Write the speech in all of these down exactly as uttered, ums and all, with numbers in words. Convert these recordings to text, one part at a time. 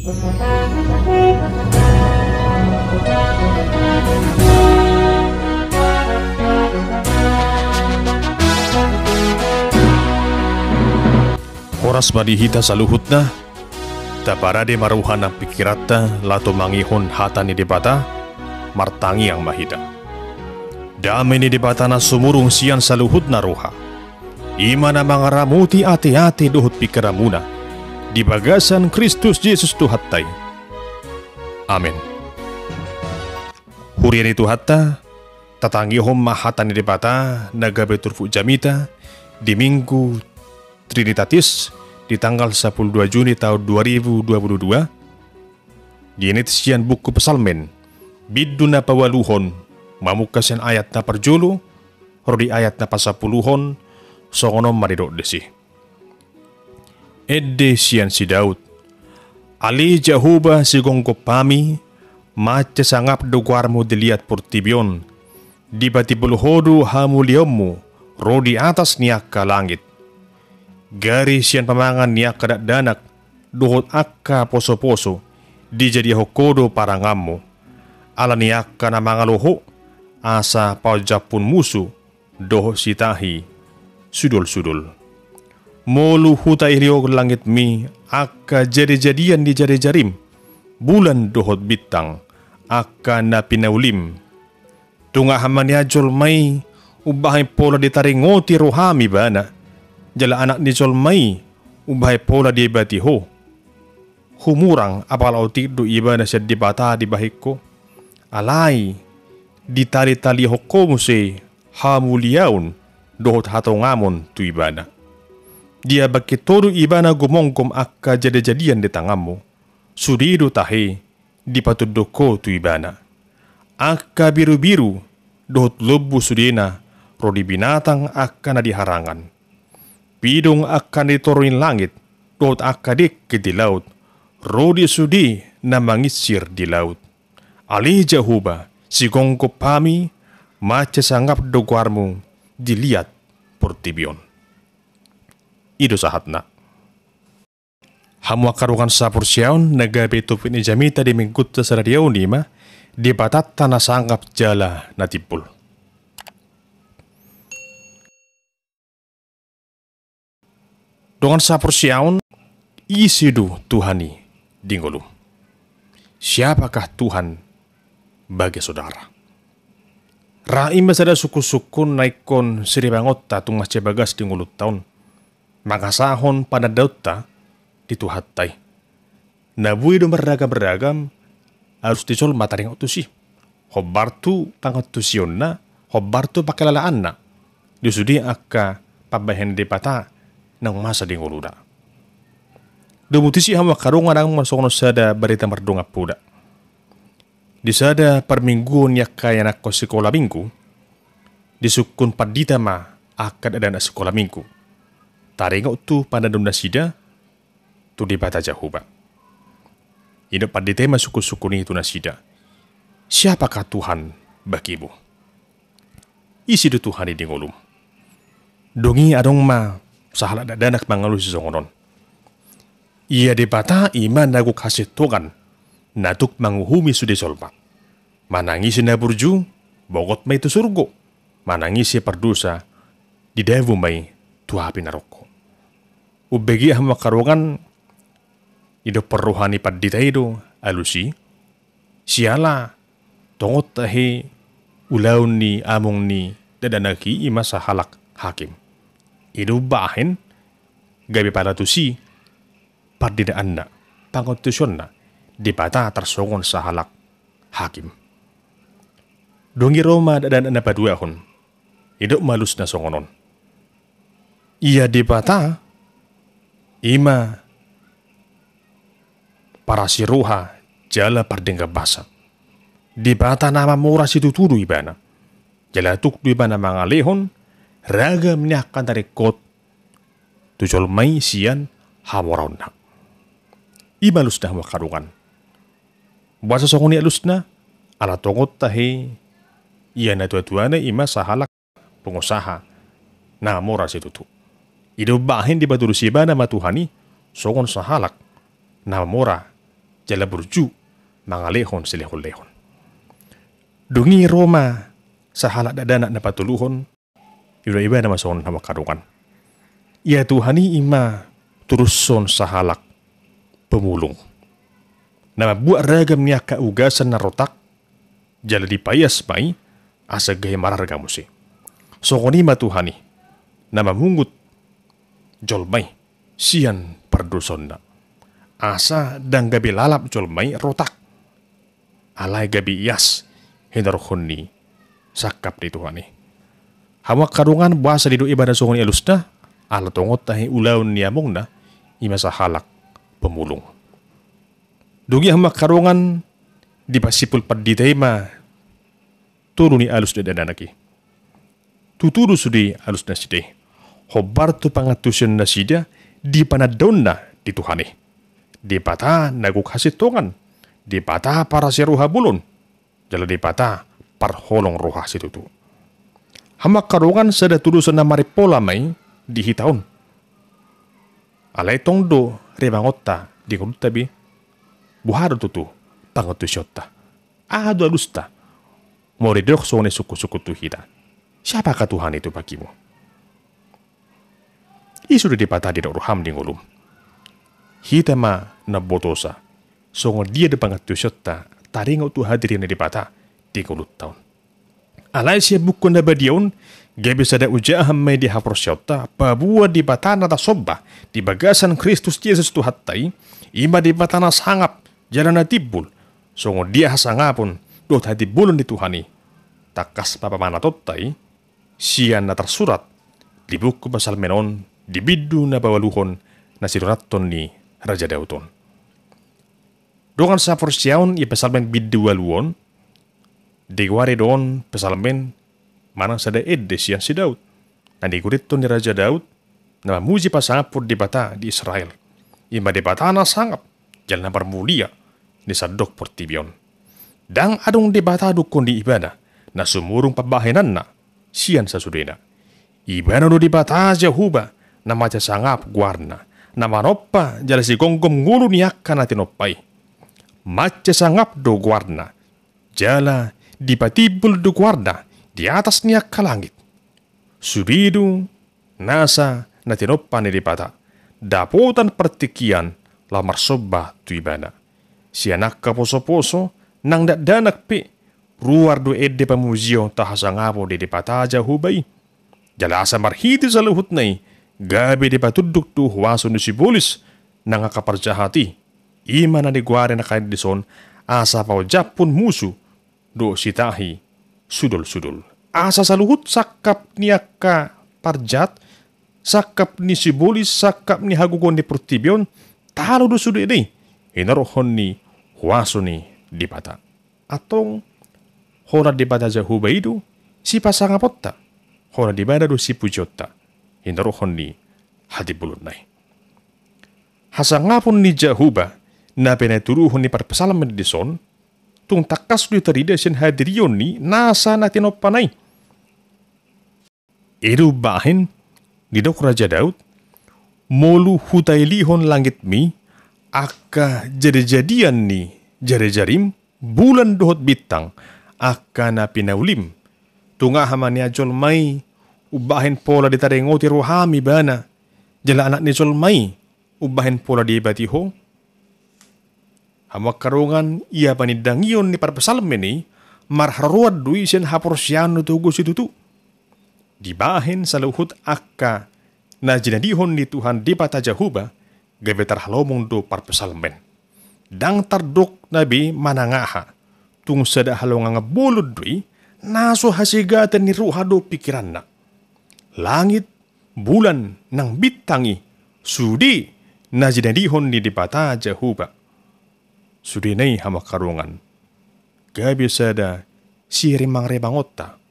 Horas ma di hita saluhutna. Taparade ma roha nang pingkiranta laho tumangihon hata ni Debata. Martangiang ma hita. Dame ni Debata na sumurung sian saluhutna roha, i ma na mangaramoti ateate dohot pingkiranmuna di bagasan Kristus Jesus Tuhanta i. Amen. Huria ni Tuhanta, tatangihon ma hata ni Debata na gabe turpuk jamita di Minggu Trinitatis di tanggal sampulu dua Juni taon dua ribu dua puluh dua. Dienet sian buku Psalmen, bindu na paualuhon, mamungka sian ayat na parjolo ro di ayat na pasampuluhon. Songon on ma didok disi. Ende sian si Daud. Ale Jahowa, sigomgom hami, mansai sangap do goarmu di liat portibi on. Dipatimbul Ho do hamuliaonmu ro di atas ni angka langit. Gari sian pamangan ni angka dakdanak dohot angka posoposo dijadiahon Ho do paranganmu. Ala ni angka na mangalo Ho, asa paonjaphon musu dohot sitahi sudolsudol. Molo hutailehon langitmi angka jadijadian ni jarijarim, bulan dohot bintang, angka na pinaulim. Tungahan ma nian jolma i umbahen pola ditaringoti roham ibana, jala anak ni jolma i umbahen pola diebati ho. Humurang apala otik do ibana sian Debata dibahen ho. Alai ditalitalihon ho muse hamuliaon dohot hatongamon tu ibana. Diabangkit ho do ibana gomgom angka jadijadian ni tanganmu. Sude do tahe dipatunduk ho tu ibana. Angka birubiru dohot lombu sudena ro di binatang angka na di harangan. Pidong angka na di toru ni langit dohot angka dengke di laut ro di sude na manginsir di laut. Ale Jahowa, sigomgom hami, mansai sangap do goarmu di liat portibi on. I do sahatna. Hamu angka dongan saporseaon, na gabe topik ni jamita di Minggunta sadari on i ma Debatanta na sangap jala na timbul. Dongan saporseaon, ise do Tuhan i di ngolum? Siapakah Tuhan bagi saudara? Ra i ma sada sungkunsungkun na ingkon siribangonta tung mansai bagas di ngolunta on, mangasahon panandaonta di Tuhanta i. Na boi do marragamragam alus ni jolma taringot tusi. Hombar tu pangantusionna, hombar tu pangkilalaanna di sude angka pambahenan Debata naung masa di ngoluna. Domu tusi hamu angka dongan, nang ma songon sada barita mardongan poda. Di sada parmingguon ni angka ianakhon sikola minggu, disungkun pandita ma angka dakdanak sikola minggu taringot tu panandaon nasida tu Debata Jahowa. Didok pandita i ma sungkunsungkun i tu nasida. Siapakah Tuhan bagimu? Ise do Tuhan i di ngolum? Dung i adong ma sahalak dakdanak mangalusi songon on. Ia Debata i ma na gok hasintongan na tuk manguhumi sude jolma. Manang ise na burju, bongot ma i tu surgo. Manang ise pardosa, didabu ma i tu api naroko. Umbege hamu angka dongan, didok parroha ni pandita i do alus i, siala tongon tahe ulaon ni among ni dakdanak i i ma sahalak hakim. I do umbahen gabe pala tusi panditaanna, pangantusionna Debata tarsongon sahalak hakim. Dung i ro ma dakdanak na paduahon. Didok ma alusna songon on. Ia Debata i ma parasi roha jala pardenggan basa. Debata na mamora situtu do ibana. Jala tuk do ibana mangalehon ragam ni angka na ringkot tu jolma i sian hamoraonna. I ma alusna hamu angka dongan. Boasa songon i alusna? Ala tongon tahe ia natuatuana i ma sahalak pengusaha na mamora situtu. I do umbahen dipatudusi ibana ma Tuhan i songon sahalak na mamora jala burju mangalehon silehonlehon. Dung i ro ma sahalak dakdanak na patoluhon, didok ibana ma songon on, hamu angka dongan. Ia Tuhan i ima turushon sahalak pemulung na mambuat ragam ni angka ugasan na rotak, jala dipaias ma i asa gabe mararga muse. Songon i ma Tuhan i na mamungut jolma i sian pardosaonna, asa ndang gabe lalap jolma i rotak, alai gabe ias hinorhon ni sangkap ni Tuhan i. Hamu angka dongan, boasa didok ibana songon i alusna? Ala tongon tahe ulaon ni amongna ima sahalak pemulung. Dung i, hamu angka dongan, dipasimpul pandita i ma tolu ni alus ni dakdanak i. Tutu do sude alus nasida i, hombar tu pangantusion nasida di panandaonna di Tuhan i, Debata na gok hasintongan, Debata parasiroha bolon, jala Debata parholong roha situtu. Hamu angka dongan, sada tudosan na marimpola ma i di hita on. Alai tong do rimangonta di ngolunta be, boha do tutu pangantusionta? Aha do alusta? Molo didok songon i sungkun-sungkun tu hita, siapakah Tuhan itu bagimu? I sude Debata didok roham di ngolum. Hita ma na umbotosa, songon dia do pangantusionta taringot tu hadirion ni Debata di ngolunta on. Alai sian buku na badia on, gabe sada ojahan ma i di haporseaonta, paboa Debata na tasomba di bagasan Kristus Jesus Tuhanta i, ima Debata na sangap jala na timbul, songon dia hasangapon dohot hatimbulan ni Tuhan i, tangkas ma pamanatonta i sian na tarsurat di buku Psalmen on, di bindu na paualuhon na sinurathon ni Raja Daud on. Dongan saporseaon, i Psalmen bindu ualu on, digoari do on Psalmen manang sada ende sian si Daud, na nigurithon ni Raja Daud, na mamuji pasangaphon Debata di Israel. Ima Debata na sangap jala na marmulia di sandok portibi on. Ndang adong Debata, dungkon ni ibana, na sumurung pambahenanna sian sasudena. Ibana do Debata Jahowa, na mansai sangap goarna, na manompa jala sigomgom ngolu ni angka na tinompa i. Mansai sangap do goarna, jala dipatimbul do goarna di atas ni angka langit. Sude do nasa na tinompa ni Debata, dapotan partingkian laho marsomba tu ibana. Sian angka posoposo nang dakdanak pe, ruar do ende pamujion tahasangapon di Debata Jahowa i. Jala asa marhite saluhutna i, gabe dipatunduk do huaso ni sibolis nang angka parjahat i. Ima na nigoari nangkaning dison, asa paonjaphon musu dohot sitahi sudolsudol. Asa saluhut sangkap ni angka parjahat, sangkap ni sibolis, sangkap ni hagogoon ni portibi on, talu do sudena i hinorhon ni huaso ni Debata. Antong, holan Debata Jahowa i do sipasangaponta, holan ibana do sipujionta hinorhon ni hatimbulonna i. Hasangapon ni Jahowa na pinatuduhon ni parpsalmen dison, tung tangkas do tarida sian hadirion ni nasa na tinompana i. I do umbahen didok Raja Daud, molo hutailihon langitmi angka jadijadian ni jarijarim, bulan dohot bintang angka na pinaulim, tung aha ma nian jolma i umbahen pola ditaringoti roham ibana, jala anak ni jolma i umbahen pola diibati ho? Hamu angka dongan, ia panindangion ni parpsalmen i marharoroan do i sian haporseaon na togu situtu. Dibahen saluhut angka na jinadihon ni Tuhan Debata Jahowa, gabe tarhalomong do parpsalmen. Ndang tardok na be manang aha, tung sada halongangan bolon do i na so hasegatan ni roha dohot pingkiranna. Langit, bulan nang bintang i sude na jinadihon ni Debata Jahowa. Sudena i, hamu angka dongan, gabe sada sirimangrimangonta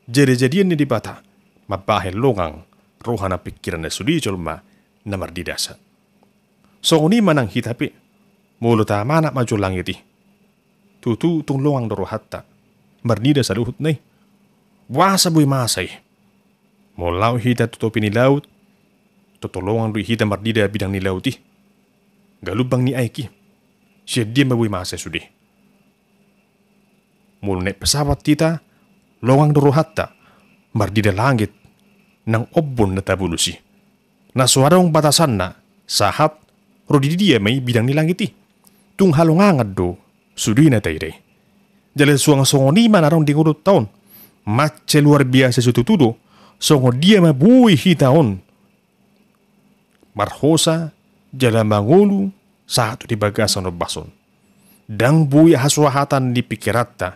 jadijadian ni Debata mambahen longang roha nang pingkiran ni sude jolma na marnidasa. Songon i ma nang hita pe, molo tamanat ma jo langit i, tutu tung longang do rohanta marnida saluhutna i. Boasa boi masa i? Molo laho hita tu topi ni laut, toto longang do hita marnida bidang ni laut i, galumbang ni aek i. Sian dia ma boi masa sude? Molo naik pesawat hita, longang do rohanta mardila langit nang ombun na tabolus i. Na so adong batasanna, sahat ro di dia ma i bidang ni langit i. Tung halongangan do sude na taida i. Jala suang songon i ma na adong di ngolunta on. Mansai luar biasa situtu do, songon dia ma boi hita on marhosa jala mangolu sahat tu di bagasan ombas on. Ndang boi hasuahatan ni pingkiranta,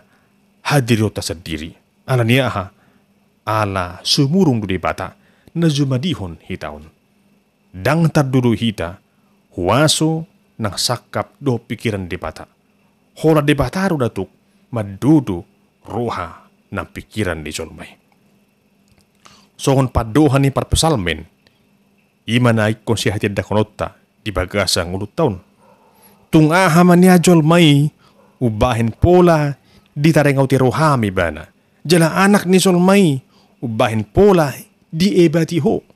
hadirionta sandiri. Ala ni aha? Ala sumurung do Debata na jumadihon hita on. Ndang tardodo hita huaso nang sangkap dohot pingkiran Debata. Holan Debata do na tuk mandodo roha nang pingkiran ni jolma i. Songon pandohan ni parpsalmen, i ma na ingkon sihatiandakononta di bagasan ngolunta on. Tung aha ma nian jolma i umbahen pola ditaringoti roham ibana, jala anak ni jolma i umbahen pola diebati ho?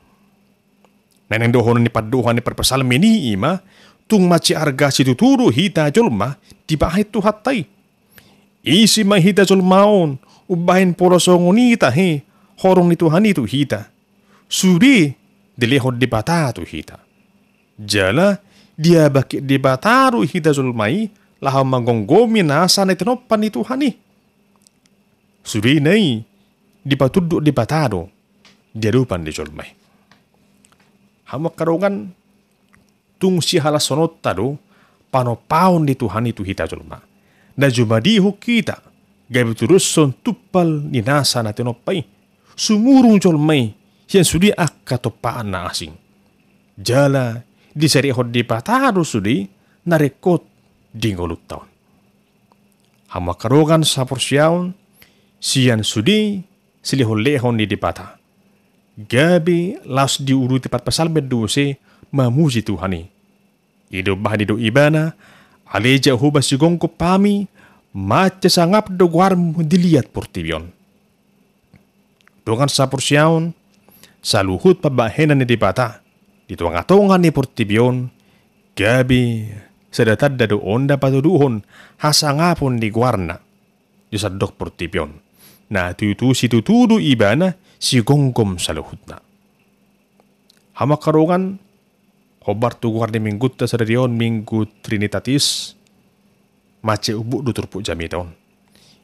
Na naeng dohonon ni pandohan ni parpsalmen i i ma, tung mansai arga situtu do hita jolma dibahen Tuhanta i. Ise ma hita jolma on umbahen pola songon i tahe horong ni Tuhan i tu hita? Sude dilehon Debata tu hita. Jala diabangke Debata do hita jolma i laho manggomgomi nasa na tinompa ni Tuhan i. Sudena i dipatunduk Debata do di adopan ni jolma i. Hamu angka dongan, tung sihalashononta do panompaon ni Tuhan i tu hita jolma. Na jumadihon hita gabe tudoshon tumpal ni nasa na tinompa i. Sumurung jolma i sian sude angka tompaan na asing. Jala diserehon Debata do sude na ringkot di ngolunta on. Hamu angka dongan saporseaon, sian sude silehonlehon ni Debata, gabe laos diuduti parpsalmen do muse mamuji Tuhan i. I do umbahen didok ibana, ale Jahowa sigomgom hami, mansai sangap do goarmu di liat portibi on. Dongan saporseaon, saluhut pambahenan ni Debata di tongatonga ni portibi on, gabe sada tanda do on na patuduhon hasangapon ni goarna di sandok portibi on. Na tutu situtu do ibana sigomgom saluhutna. Hamu angka dongan, hombar tu goar ni minggunta sadari on, Minggu Trinitatis, mansai umbuk do turpuk jamita on.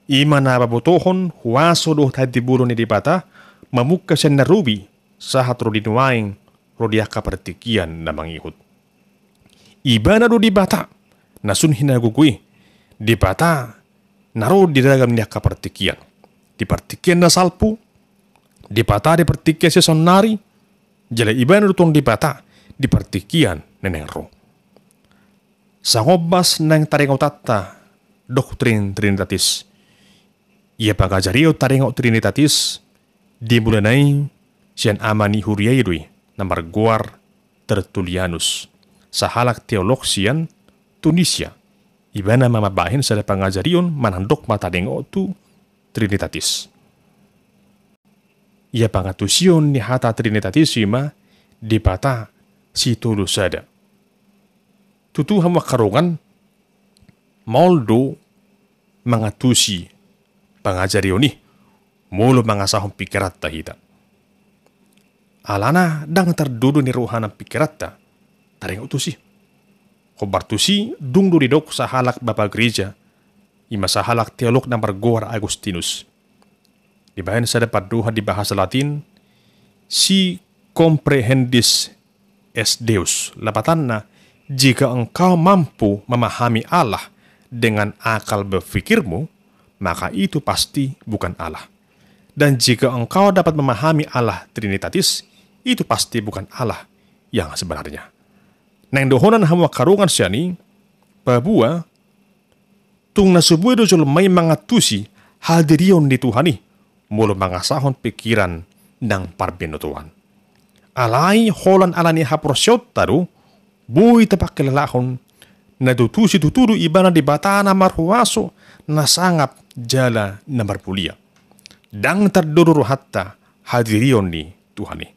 I ma na pabotohon huaso dohot hatimuliaon ni Debata mamungka sian na robi sahat ro di nuaeng ro di angka partingkian na mangihut. Ibana do Debata na sun hinagogo i, Debata na ro di ragam ni angka partingkian. Di partingkian na salpu, Debata di partingkian sian saonnari, jala ibana do tong Debata di partingkian na naeng ro. Sangombas naeng taringotanta doktrin Trinitatis. Ia pangajarion taringot Trinitatis, di mulana i sian ama ni huria i do i na margoar Tertullianus, sahalak teolog sian Tunisia. Ibana ma mambahen sada pangajarion manang dogma taringot tu Trinitatis. Ia pangantusion ni hata Trinitatis i ma Debata sitolu sada. Tutu hamu angka dongan, maol do mangantusi pangajarion i molo mangasahon pingkiranta hita. Alana ndang tardodo ni roha nang pingkiranta taringot tusi. Hombar tusi dung do didok sahalak bapa gereja, i ma sahalak teolog na margoar Agustinus. Dibahen sada pandohan di bahasa Latin, si comprehendis est Deus. Lapatanna, jika engkau mampu memahami Allah dengan akal berpikirmu, maka itu pasti bukan Allah. Dan jika engkau dapat memahami Allah Trinitatis, itu pasti bukan Allah yang sebenarnya. Naeng dohonon hamu angka dongan sian i, paboa tung na so boi do jolma i mangantusi hadirion ni Tuhan i molo mangasahon pingkiran nang parbinotoan. Alai holan ala ni haporseaonta do boi tapangkilalahon na tutu situtu do ibana Debata na marhuaso, na sangap jala na marmulia. Ndang tardodo rohanta hadirion ni Tuhan i.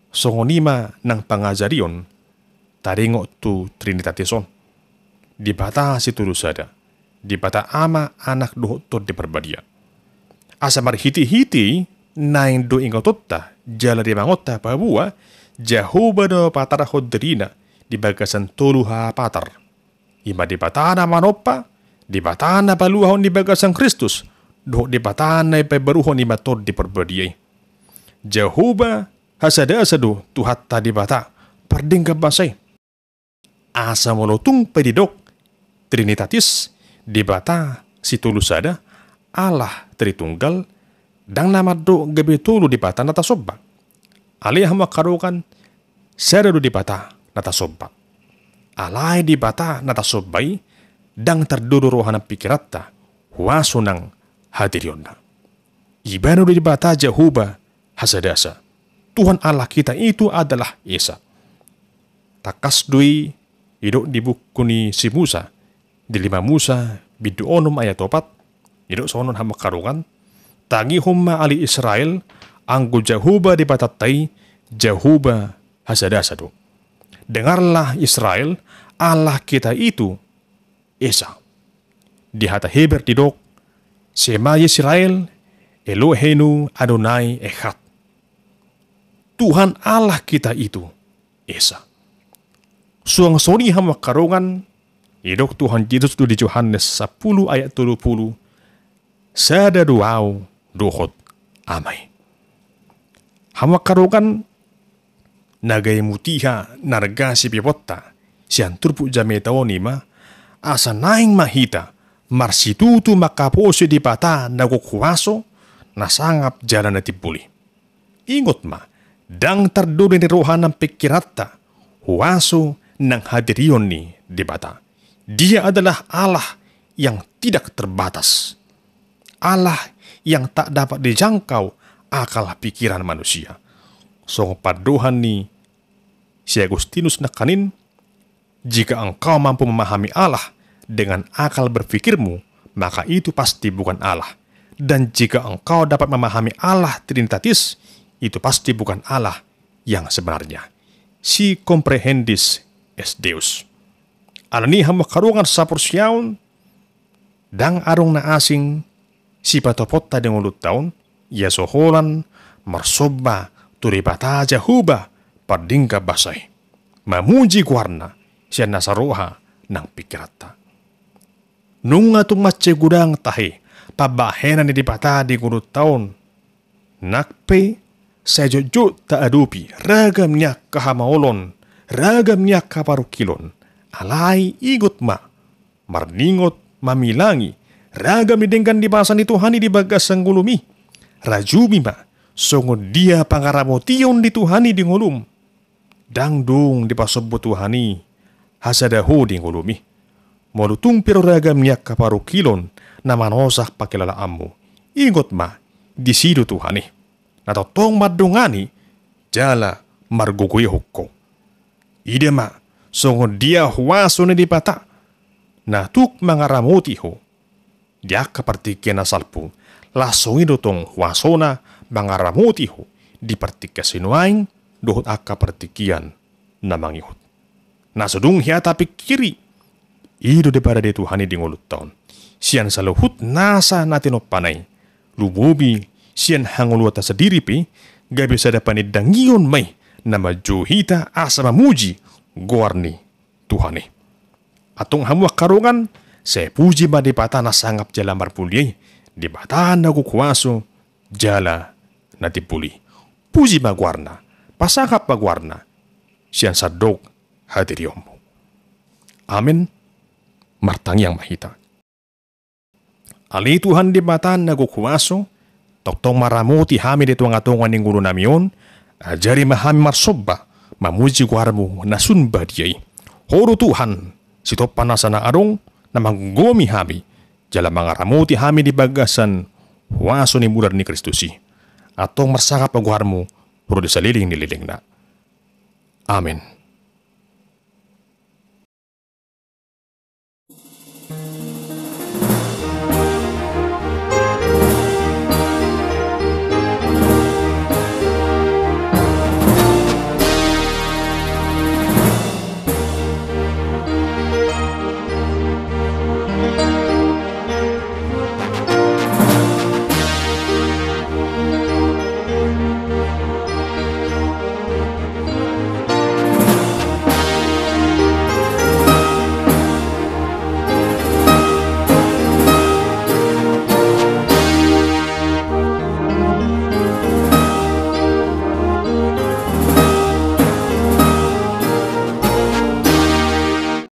Songon i ma nang pangajarion taringot tu Trinitatis on. Debata Sitolu Sada, Debata Ama, Anak dohot Tondi Parbadia. Asa marhitehite i naeng do ingotonta jala rimangonta paboa Jahowa do patarhon dirina di bagasan tolu hapatar. I ma Debata na manompa, Debata na paluahon di bagasan Kristus, dohot Debata na ipabaruhon i ma Tondi Parbadia i. Jahowa Hasadasa do Tuhanta Debata pardenggan basa i. Asa molo tung pe didok Trinitatis, Debata Sitolu Sada, Allah Tritunggal, ndang na mandok gabe tolu Debata na tasomba. Alai hamu angka dongan, sada do Debata na tasomba. Alai Debata na tasomba i ndang tardodo roha nang pingkiranta, huaso nang hadirionna. Ibana do Debata Jahowa Hasadasa. Tuhan Allah kita itu adalah Esa. Tangkas do i didok di buku ni si Musa, di lima Musa bindu onom ayat opat, didok songon on hamu angka dongan: Tangihon ma ale Israel, anggo Jahowa Debatanta i, Jahowa Hasadasa do. Dengarlah Israel, Allah kita itu Esa. Di hata Heber didok, Shema Yisrael, Eloheinu Adonai Echad. Tuhan Allah kita itu Esa. Suang songon i hamu angka dongan, didok Tuhan Jesus do di Johannes sampulu ayat tolu pulu, sada do Ahu dohot Ama i. Hamu angka dongan, na gabe mutiha na arga sipeopanta sian turpuk jamita on i ma, asa naeng ma hita marsitutu mangkaposi Debata na gok huaso, na sangap jala na timbul i. Ingot ma, ndang tardodo ni roha nang pingkiranta huaso nang hadirion ni Debata. Dia adalah Allah yang tidak terbatas. Allah yang tak dapat dijangkau akal pikiran manusia. Songon pandohan ni si Agustinus nangkaning, jika engkau mampu memahami Allah dengan akal berpikirmu, maka itu pasti bukan Allah. Dan jika engkau dapat memahami Allah Trinitatis, itu pasti bukan Allah yang sebenarnya. Si comprehendis est Deus. Alani i hamu angka dongan saporseaon, ndang adong na asing sipatoponta di ngolunta on, ia so holan marsomba tu Debata Jahowa pardenggan basa i, mamuji goarna sian nasa roha nang pingkiranta. Nunga tung mansai godang tahe pambahenan ni Debata di ngolunta on, nang pe sai jotjot taadopi ragam ni angka hamaolon, ragam ni angka parungkilon. Alai ingot ma, marningot mamilangi ragam ni denggan ni basa ni Tuhan i di bagasan ngolum i. Rajumi ma songon dia pangaramotion ni Tuhan i di ngolum. Ndang dung dipasombu Tuhan i hasada ho di ngolum i. Molo tung pe ro ragam ni angka parungkilon na manosak pangkilalaanmu, ingot ma, disi do Tuhan i na tongtong mandongani jala margogoihon ho. Ida ma songon dia huaso ni Debata na tuk mangaramoti ho di angka partingkian na salpu, laos songon i do tong huasona mangaramoti ho di partingkian sinuaeng dohot angka partingkian na mangihut. Na so dung hea tapingkiri, i do diparade Tuhan i di ngolunta on sian saluhut nasa na tinompana i, lumobi sian hangoluanta sandiri pe, gabe sada panindangion ma i na manjou hita asa mamuji goar ni Tuhan i. Antong hamu angka dongan, sai puji ma Debata na sangap jala marmulia i, Debata na gok huaso jala na timbul i. Puji ma goarna, pasangap ma goarna sian sandok hadirionmu. Amen. Martangiang ma hita. Ale Tuhan Debata na gok huaso, tongtong maramoti hami di tongatonga ni ngolunami on, ajari ma hami marsomba, mamuji goarmu na sun badia i. Ho do Tuhan, sitompa nasa na adong, na manggomgomi hami, jala mangaramoti hami di bagasan huaso ni mudar ni Kristus i. Antong marsangap ma goarmu ro di saleleng ni lelengna. Amen.